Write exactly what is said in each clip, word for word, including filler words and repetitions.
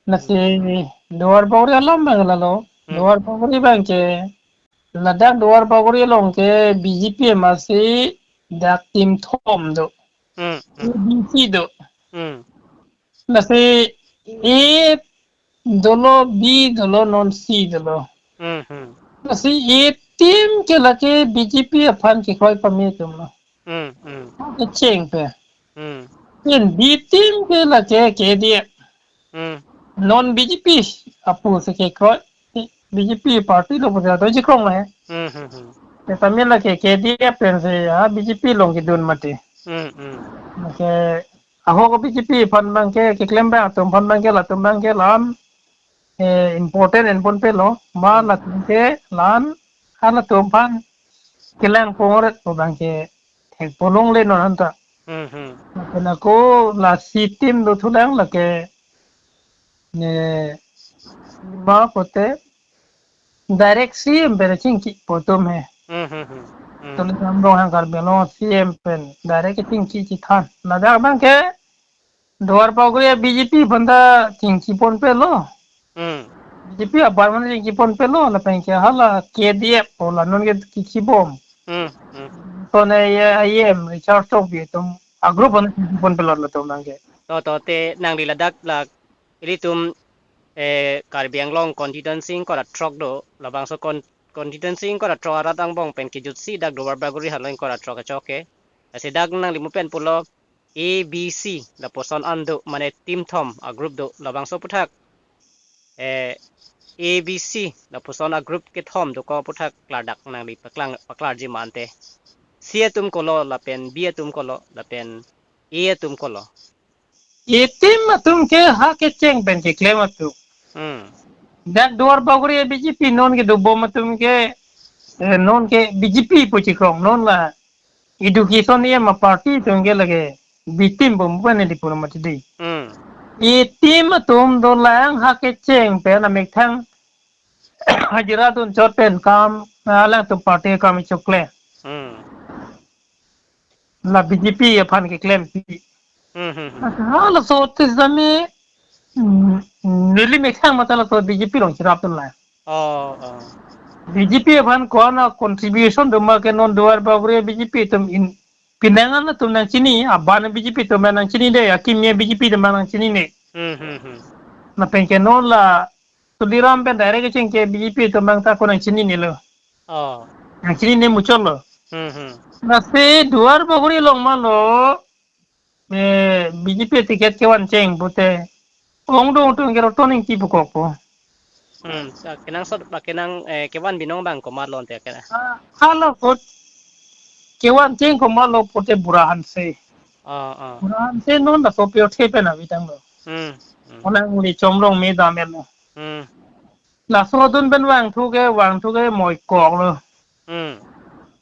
Lasi Duar Bagori alam abang lalo. Hmm. Duar Bagori abang ke, ladak Duar Bagori along ke B J P amatsi dak team thom do. Hmm, hmm. A B C do. Hmm. Lasi A dolo, B dolo, non C dolo. Hmm, hmm. Lasi A team ke lake B J P aphan kekroi pame atum lo. Hmm, hmm. Kecheng pen. Hmm. Lapen B team ke lake K D F. Hmm. Non B J P apu si kekroi. B J P party lo pu jado jikrong lo he. Hmm, hmm, hmm. Te tame lake K D F pensi, ah, B J P along kedun mati. Hmm, hmm. Lake ahok B J P aphan abang ke, keklem abang atum aphan abang ke, latum abang ke lam, eh, important enpon pelo, ma, hmm, latum ke lan, halatum aphan kelang pongret pu abang ke thekpo longle non anta. Hmm, hmm. Lake ako la C team do thulang lake, ne, ma pote direct C M pen chingkipo atum he. Hmm, hmm, hmm. Hmm. Tuliram Ronghang Karbi Anglong C M pen direct chingki chethan. Ladak abang ke Duar Bagori B J P aphan ta chingkipon pelo. Hmm. B J P aban aphan chingkipon pelo, lapen ke hala K D F pu la non ke kikibom. Hmm, hmm. To ne ye I M Richard Tokbi atum a group aphan chingkipon pelo latum abang ke. To, to, te nangli ladak la ilitum, eh, Karbi Anglong constituency ingkoi ra throk do, labangso con-, constituency ingkoi ra throk arat angbong pen kejutsi dak Duar Bagori along ingkoi ra throk kechok ke. Lasi dak nangli mu pen pulo A B C lapuson an do, mane team thom a group do, labangso aphuthak, eh, A B C lapuson a group kethom do ko aphuthak klardak nangli paklang, paklarji ma ante. C atum kolo lapen B atum kolo lapen A atum kolo. A team atum ke ha kecheng pen keklem atum. Hmm. Dak Duar Bagori B J P non kedobom atum ke, eh, non ke B J P pu chikrong, non la education A M a party atum ke lake B team bom pu ne di pura mati di. Hmm. A team atum dolang ha kecheng pen amethang hajira dun chot pen kam, alangtum party kam chokle. Hmm. La B J P aphan keklempi. Hmm, hmm, hmm. Halaso te sami, mm, neli methang matha laso B J P along cherapdun la. Oh, oh. B J P aphan ko-an a contribution do ma ke non Duar Bagori B J P atum in pinang an atum nangchinine, aban B J P atum nangchinine, akimi B J P atum nangchinine. Hmm, hmm, hmm. Lapen ke non la Tuliram pen direct kecheng ke B J P atum abang ta ko nangchininelo. Oh. Nangchinine muchotlo. Hmm, hmm. Lasi Duar Bagori along ma lo, eh, B J P ticket kevan cheng pute, ong dong tung ke Roton Ingti pu kok po. Hmm, sa kenangsot ba kenang, eh, kevan binong abang komat lo ante kena. Ah, hala kot kevan cheng komat lo pute Bura Hanse. Ah, ah. Bura Hanse non laso pirthe pen avi tanglo. Hmm, hmm. Onang li Chomrong me dam-etlo. Hmm. Laso adun pen vangthu ke, vangthu ke Moikok lo. Hmm.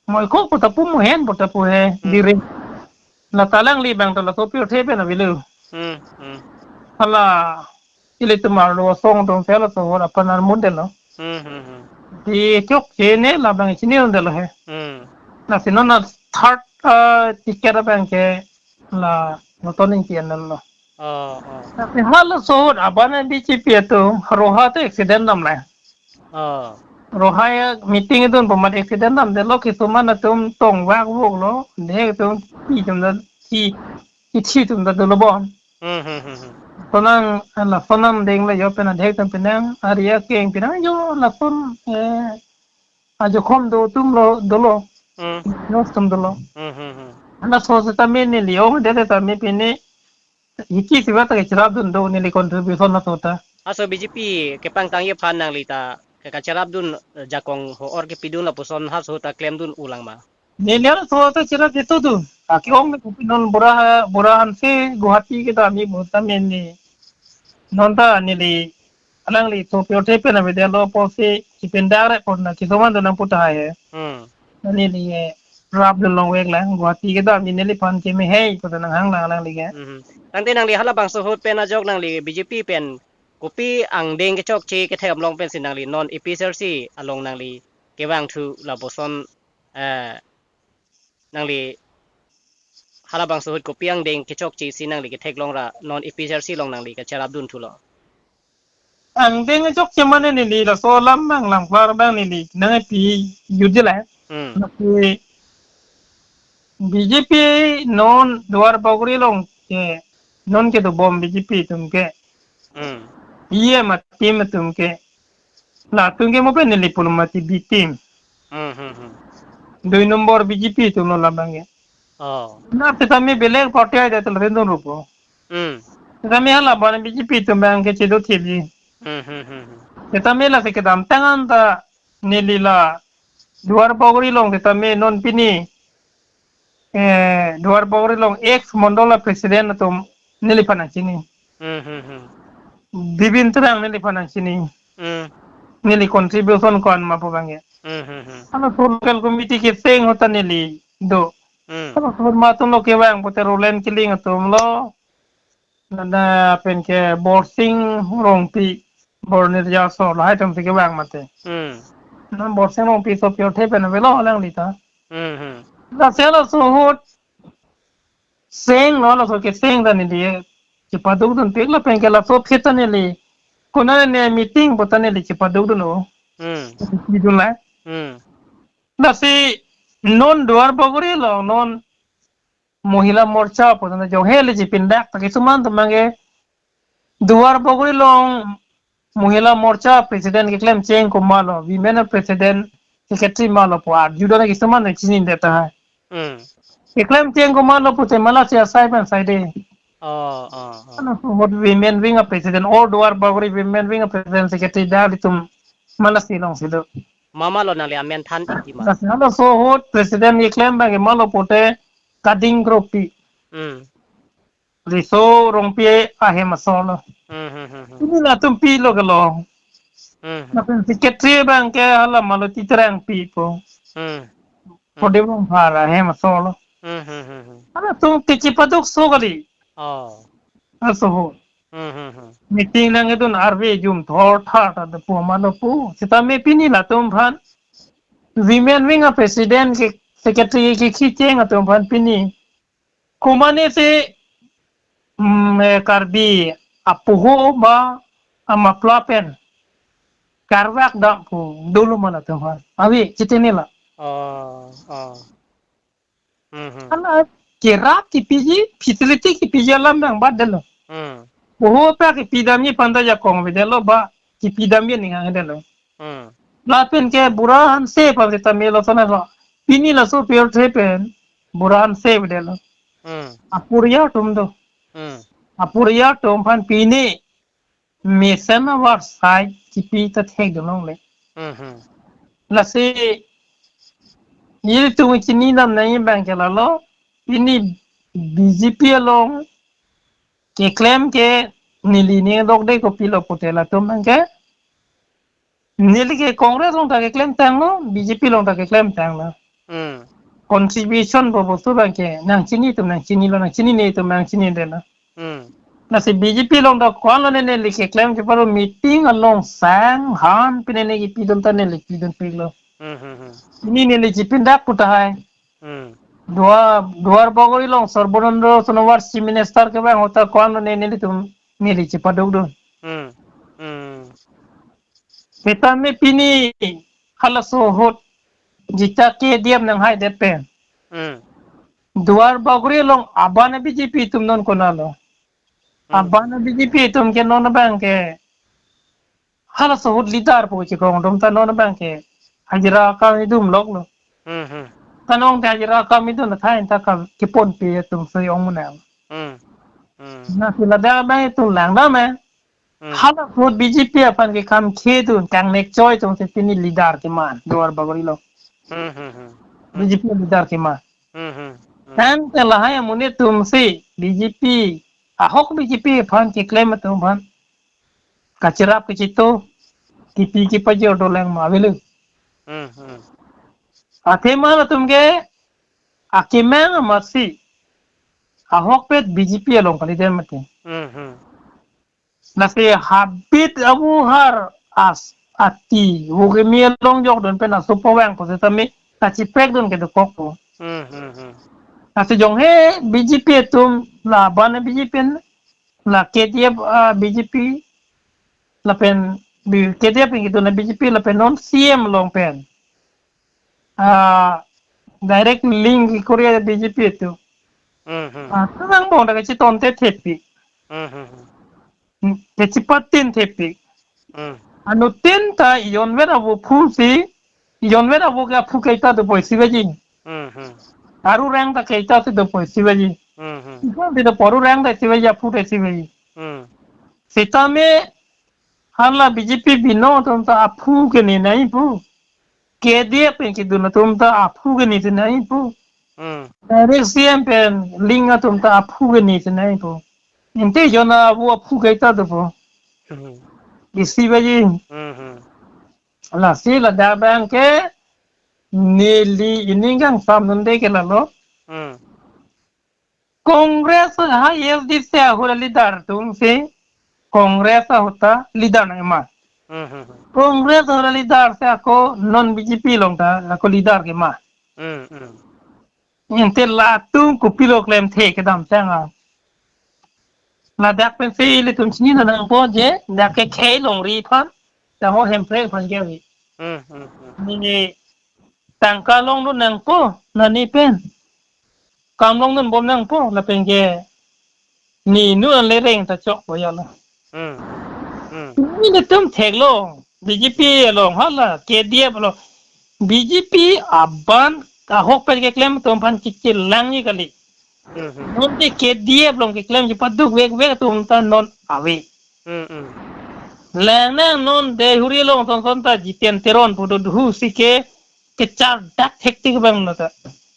Moikok pu ta pu Mohen pu ta pu he, hmm, dire. La ta alangli abang ta laso pirthe pen avelo. Hmm, hmm. Hala ilitum arlo asong atum si laso ahut aphan armundelo. Hmm, hmm, hmm. Di chokche ne labang chini undelo he. Hmm. Lasi non a third, ah, ticket abang ke la Roton Ingti anlo. Oh, oh. Lasi halaso ahut aban B J P atum Roha ta accident damlo. Oh. Roha ya meeting dun pu amat accident damdetlo, kisuman atum tongvak voklo, dek atum pi atum ta, si, si atum ta dolo bon. Hmm, hmm, hmm, hmm. Sonang, ala sonang deng la jo pen adhek atum pinang, ari akeng pinang jo lason, eh, ajo khom do atum lo dolo. Hmm. News atum dolo. Hmm, hmm, hmm. Halaso setame neli ong det setame pine hiki siva ta kecherapdun do neli contribution laso ta. Laso B J P kepangtangji aphan nangli ta ke kacherapdun, eh, jakong ho-or kepidun lapuson halaso ta klemdun ulang ma? Neli halaso ta cherap jeto dun. Aki ong le kopi non Bura, Bura Hanse Guwahati kedam-i pu setame ne. Non ta neli alangli so pirthe pen avedetlo pusi kipindak re pon na kisuman do nangpu tahai he. Hmm. Neli, eh, rapdun longvek lang Guwahati kedam-i neliphan keme hei pu ta nanghang lang alangli ke. Hmm. Tangte nangli halabangso ahut pen ajok nangli B J P pen kopi angdeng kechokche kethek damlong pensi nangli non A P H L C along nangli kevangthu lapuson, eh, nangli halabangso ahut kopi angdeng kechokche si nangli ketheklong ra non A P H L C along nangli kacherapdun thulo? Angdeng chokche mane neli laso alam abang langplar abang neli nangpi jutji la. Hmm. Lasi B J P non Duar Bagori along ke non kedobom B J P atum ke. Hmm. E M a team atum ke. Latum ke mo pen neli pulo mati B team. Hmm, hmm, hmm. Dui nombor B J P atumlo labang ke. Oh. Na setame belek party aida tel rendon rupo. Hmm. Setame hala abang B J P atum abang ke chedothipji. Hmm, hmm, hmm, hmm. Setame lasi kedamtang anta neli la Duar Bagori along setame non pini, eh, Duar Bagori along ex mondol a president atum neliphan nangchini. Hmm, hmm, hmm. Bibin Terang neliphan nangchini. Hmm. Neli contribution ko-an ma pu abang ke. Hmm, hmm, hmm. Halaso local committee kecheng ahut ta neli do. Hmm. Halaso ahut ma atumlo kevang pute Roland Killing atumlo. Lapen ke Borsing Rongpi, Bornir Jaso, lahai atum si kevang mate. Hmm. Na Borsing Rongpi so pirthe pen avelo alangli ta. Hmm, hmm. Lasi laso ahut senglo, laso kecheng ta neli chepadukdunpik lapen ke laso aphi ta neli konane meeting pu ta neli chepadukdun-o. Hmm. Pidun la. Hmm. Lasi non Duar Bagori along non Mohila Morcha pu ta jonghe le chepindak ta kisuman atum abang ke Duar Bagori along Mohila Morcha president keklem cheng komatlo, women president secretary matlo pu arjudun kisuman chinine tahai. Hmm. Keklem cheng komatlo pute ma lasi asai pen saide. Oh, oh, oh. Halaso ahut women wing a president, all Duar Bagori women wing a president secretary dak ilitum ma lasi alongsi do. Mama lo nangli amen than iti ma. Lasi halaso ahut president keklem abang ke matlo pute Kading Kroppi. Hmm. Riso Rongpi ahem asor lo. Hmm, hmm, hmm, hmm. Pini latum pilo kelo. Hmm. Lapen secretary abang ke hala Maloti Terangpi pu. Hmm. Hmm. Prodip Rongphar ahem asor lo. Hmm, hmm, hmm, hmm. Halatum kechepaduk so kali. Oh. Laso ahut. Hmm, hmm, hmm. Meeting nangkedun arve jum thor thar ta pu matlo pu. Setame pini latum aphan women wing a president ke secretary ke kecheng atum aphan pini komane si, mm, eh, Karbi apoho ba amapla pen karvak dam pu dolo ma latum aphan. Ave, chitini la. Oh, oh. Hmm, hmm. Hala kerap kepiji, facility kepiji alam abang bat detlo. Hmm. Poho ta kepidamji aphan ta jakong avedetlo ba kepidamji ning hang detlo. Hmm. Lapen ke Bura Hanse aphan setame lason lo. Pini laso pirthe pen Bura Hanse avedetlo. Hmm. Aporiya atum do. Hmm. Aporiya atum aphan pini mesen avar sai kipi ta thekdun longle. Hmm, hmm. Lasi ilitum chini dam nangji abang ke lalo, pini B J P along keklem ke neli ne dokde kopilo pute latum abang ke neli ke Congress along ta keklemtanglo, B J P along ta keklemtanglo. Hmm. Contribution pu bostu abang ke nangchini atum nangchinilo, nangchinine atum nangchinidetlo. Hmm. Lasi B J P along ta ko-anlo ne neli keklem ke paro meeting along sang han pine ne kepidun ta neli pidunpiklo. Hmm, hmm, hmm. Pini neli chepindak pu tahai. Hmm. Duar, Duar Bagori along Sarbananda Sonowal Chief Minister kevang ahut ta ko-anlo ne nelitum neli chepadukdun. Hmm. Hmm. Setame pini halaso ahut jita K D M nanghaidet pen. Hmm. Duar Bagori along abang B J P atum non konatlo. Hmm. Abang B J P atum ke non abang ke halaso ahut leader pu chekong atum ta non abang ke hajira akam idum loklo. Hmm, hmm. Ta non ta hajira akam idun athai ta kam keponpe atum so ong munang. Hmm. Hmm. Lasi ladak abang itum langdam eh. Hmm. Halaso ahut B J P aphan ke kam khedun kangnek choi atum si pini leader keman Duar Bagori along. Hmm, hmm, hmm. B J P leader keman. Hmm, hmm, hmm. Tangte lahai amonit atum si B J P, ahok B J P aphan keklem atum aphan kacherap kechito, kipi kepajor dolang ma avelo. Hmm, hmm. Athema latum ke akemang amatsi ahokpet B J P along kalidem mati. Hmm, hmm. Lasi habit abu har as ati, vo kimi along jokdun pen aso pavang pu setame kachiprekdun kedokok pu. Hmm, hmm, hmm. Lasi jonghe B J P atum la abang B J P la K D F, ah, B J P lapen B-, K D F pen kedun a B J P lapen non C M along pen, ah, direct link ke Korea B J P atum. Hmm, hmm. Ah, tang angbong ta kachetonte thepi. Hmm, hmm, hmm. Hmm, kachepatin thepi. Hmm. Anuttin ta ejon vet avo aphu si, ejon vet avo ke aphu kaita dopo isi vaji. Hmm, hmm. Aru rang ta kaita si dopo isi vaji. Hmm, hmm. Isi vaji dopo aru rang ta isi vaji, aphu ta isi vaji. Hmm. Sitame hala B J P binong atum ta aphu kene nangji pu. K D F pen kedun atum ta aphu kene si nangji pu. Hmm. Direct C M pen link atum ta aphu kene si nangji pu. Ante ejon avo aphu kaita dopo. Hmm. Isi vaji. Hmm, hmm. Lasi ladak abang ke neli ining kangsam dunde ke lalo. Hmm. Congress ha A S D C ahut a leader atum si Congress ahut ta leader nangma. Hmm, hmm, hmm. Congress ahut a leader si ako non B J P along ta ako leader kema. Hmm, hmm. Ante latum kopilo klemthe kedamtang a. Ladak pensi ilitum chinine nangpo je, dak ke khei longri aphan, tangho Hemprek aphan ke ave. Hmm, hmm, hmm. Neli tangka longdun nangpo, nani pen. Kam longdunbom nangpo, lapen ke neli nu an le reng ta chokpo ya la. Hmm. Hmm. Nelitum theklong, B J P along, hala, K D F along. B J P aban ahok pen keklem atum aphan kechelangji kali. Hmm, hmm. Non te K D F along keklem chepaduk vekvek atum ta non ave. Hmm, hmm. Lang nang non Deihori along sonson ta Jiten Teron pu do, duhu si ke kechardak thektik abang lo ta.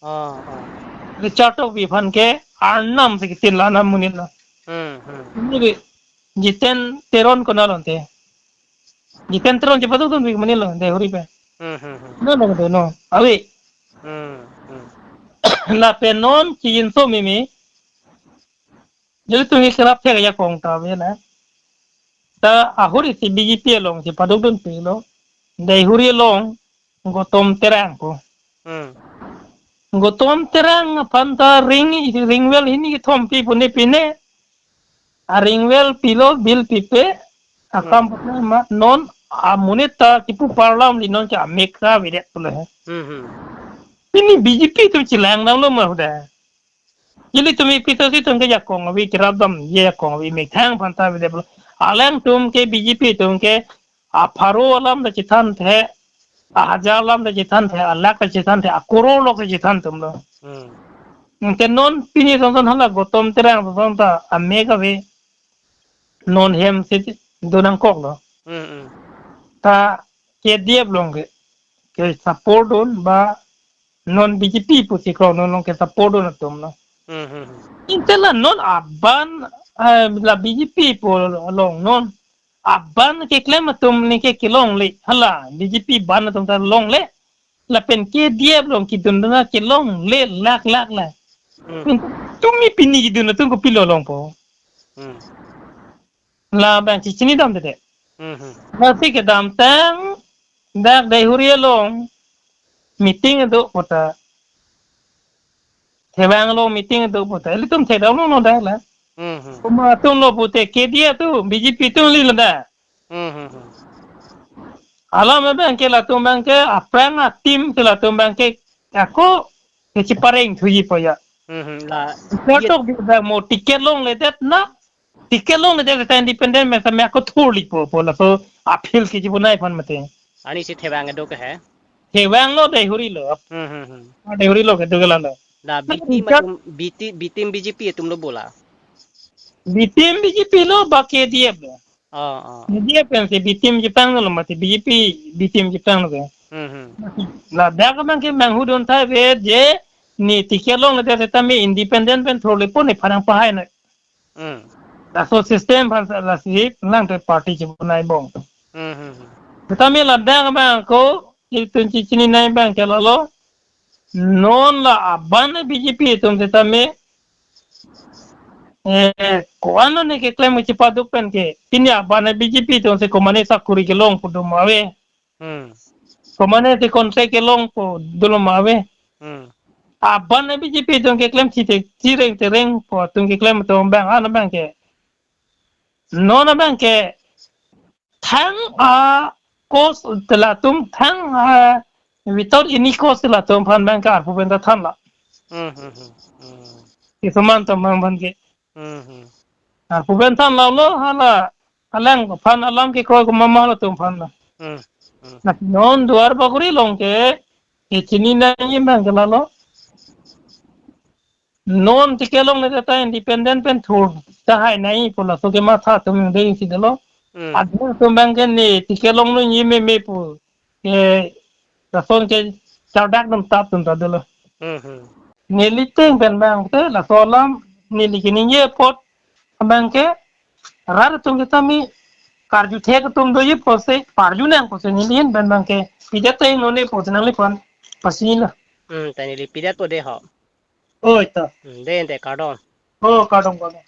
Ah, ah. Richard Tokbi aphan ke arnam si ketin la na amonit lo. Hmm, hmm. Neli Jiten Teron konat ante. Jiten Teron chepadukdunpik amonit lo Deihori pen. Hmm, hmm, hmm. No, no, no, no. Ave. Hmm, hmm. Lapen non chinso mimi. Nelitum ke kerap thek ajakong ta ave la. Ta ahut isi B J P along chepadukdunpiklo. Deihori along Gautam Terang pu. Hmm. Gautam Terang aphan ta ring, ringwell hini kethom pi pu ne pine. Aringwell pilo, bill pipe. Akam, hmm, putna ma non amonit ta kipu parlam li non ke amek ra avedet pulo he. Hmm, hmm. Pini B J P atum chelang damlo ma huda. Ilitum ipito si atum ke jakong ave, kerap damji ajakong ave, methang aphan ta avedet pulo. Alangtum ke B J P atum ke apharo alam ta chethanthe, ahajar alam ta chethanthe, alakh ta chethanthe, akoror lok ta chethan atum lo. Hmm. Ante non pini sonson hala Gautam Terang sonson ta amek ave, non hem si do nangkoklo. Hmm, hmm. Ta K D F along ke, ke support dun ba non B J P pusi kroi, non along ke support dun atum lo. Hmm, hmm, hmm. Ante la non aban, eh, la B J P pu along non aban keklem atum ni ke kelongle. Hala, B J P ban atum ta longle. Lapen K D F along kedun dun ta kelongle lak lak la. Hmm. Tumi pini kedun atum kopilo longpo. Hmm. Labang chechini damtede. Hmm, hmm. Lasi kedamtang dak Deihori along meeting do pu ta. Thevang along meeting do pu ta. Ilitum thedam lo no dak la. Hmm, hmm. Komat atum lo pute K D F atum, B J P atum kali lo dak. Hmm, hmm, hmm. Alam abang ke latum abang ke aphrang atim si latum abang ke ako kechepareng thuji po ya. Hmm, hmm. La, Richard Tokbi abang mo ticket longledet na. Ticket longledet ta independent mesa me ako thurlikpo pu laso appeal keji bonai aphan mate. Ani si Thevang kedo ke he? Thevang lo, Deihori lo. Hmm, hmm, hmm. Ah, Deihori lo kedo ke la lo. La, na B Team Richard atum, B Team, B Team B J P atum lo bo la. B Team B J P lo ba K D F lo. Oh, oh. K D F pen si B Team chepanglo mati, B J P B Team chepanglo ke. Hmm, hmm. Ladak abang ke manghudun tha ave je ne ticket longledet setame independent pen thurle pu ne pharang pahai na. Hmm. Laso system aphan lasi lang te party chebonai bom. Hmm, hmm, hmm. Setame ladak abang ko ilitum chechini nai abang ke lalo. Non la aban B J P atum setame, eh, ko-an lo ne keklem chepaduk pen ke. Pini aban B J P atum si komane sakuri kelong pu doma ave. Hmm. Komane si contract kelongpo doma ave. Hmm. Aban B J P atum keklem chite chireng tereng po atum keklem atum abang, an abang ke. Non abang ke thang a cost te latum thang a without any cost te latum aphan abang ke arpu pen ta thanlo. Hmm, hmm, hmm, hmm. Isuman atum abang abang ke. Hmm, hmm. Arpu pen thanlo lo hala alang aphan alam kekroi komat ma latum aphan lo. Hmm, hmm. Na non Duar Bagori along ke e chini nangji abang ke lalo. Non Tikelong le ta independent pen thur tahai nangji pu laso kematha atum dei si dolo. Hmm. Adim atum abang ke ne Tikelong lo nangji meme pu ke lason ke chardak dam tap atum ta dolo. Hmm, hmm. Neli ateng pen abang ke laso alam neli keningje apot abang ke rat atum ke tame karju thek atum doji pusi parju nang pusi neli ahin pen abang ke pida ateng non ne pusi nangliphan pachini lo. Hmm, ta neli pida to dei ho. Oi ta. Hmm, dei ante kardom. Oh, kardom, kardom.